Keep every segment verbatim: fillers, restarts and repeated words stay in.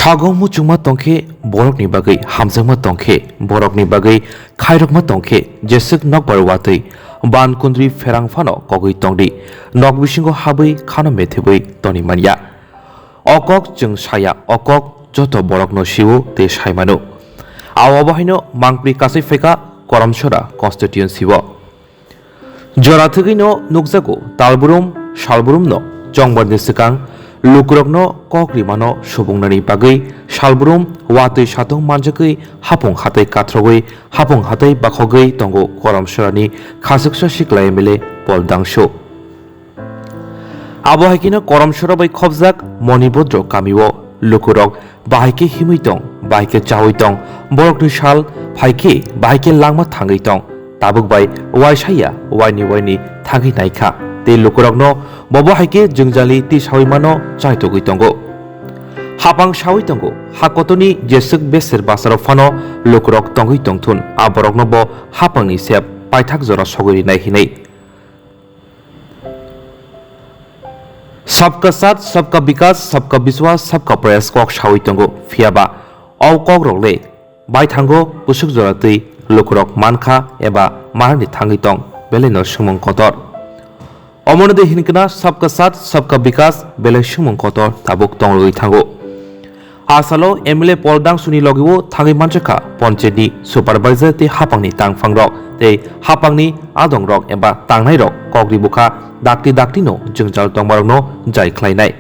Sago muchungma tongkhe borokni bagwi hamjakma tongkhe, borokni bagwi khairokma tongkhe jeswk nokbar watwi ban kundri pherang phano kogwi tongdi, nok bisingo habwi khano methebwi toni manya. O kok chwng saya, o kok joto borokno sio tei sai mano. Abo bahaino mangpri kasai phaikha Koramsora constituency o. Jora thwgwino nukjago talbrum salbrumno chongbarni swkang lukurokno kok rimano subungnani bagwi salbrum watwi satung manjagwi hapung hatai kathrogwi hapung hatai bakhogwi tongo Koramsorani khasuksa sikla M L A Paul Dangsu. Abo hai kheno Koramsora bai khopjak Monibodro kamio lukurok bahai khe himwi tong, bahai khe chaui tong, borokni sal phai khe bahai khe langma thangwi tong, tabuk bai uaisa ya uaini uaini thangwi naikha, tei lukurokno bobo hai khe jwngjali twi saui mano chaitogwi tongo. Hapang saui tongo, ha kotorni jeswk beser basarok phano lukurok tongwi tongthun, a borokno bo hapangni sep paithak jora sogwi rinai hinwi. Sabka saath, sabka bikas, sabka biswas, sabka prayas kok saui tongo. Phiyaba o kokrok le baithango bwswk jora twi lukurok mankha eba manani thangwi tong, belaino swngmung kotor. Omono de hinkhe na sabka saath, sabka bikas belai swngmung kotor tabuk tongrogwi thango. Asalo M L A Paul Dangsuni logio thangwi manjakha ponchayatni supervisor tei hapangni tangphangrok tei hapangni adongrok eba tangnairok kok ribukha dakti daktino jwngjal tongmarokno jai khlainai.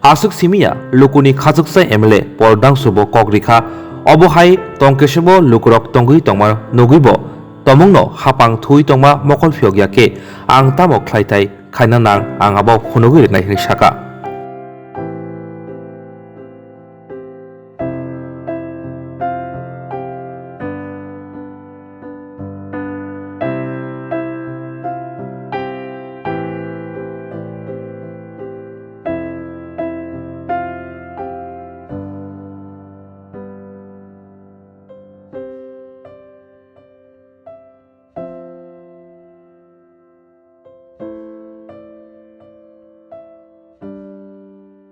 Aswk simiya lukuni khachuksa M L A Paul Dangsubo kok rikha, obo hai tongkesebo lukurok tongwi tongma nugwibo tomungno hapang thuwi tongma mokol phiyokya khe ang tamo khlaitai khaina nang ang abo phunugwi rwnai hinwi saka.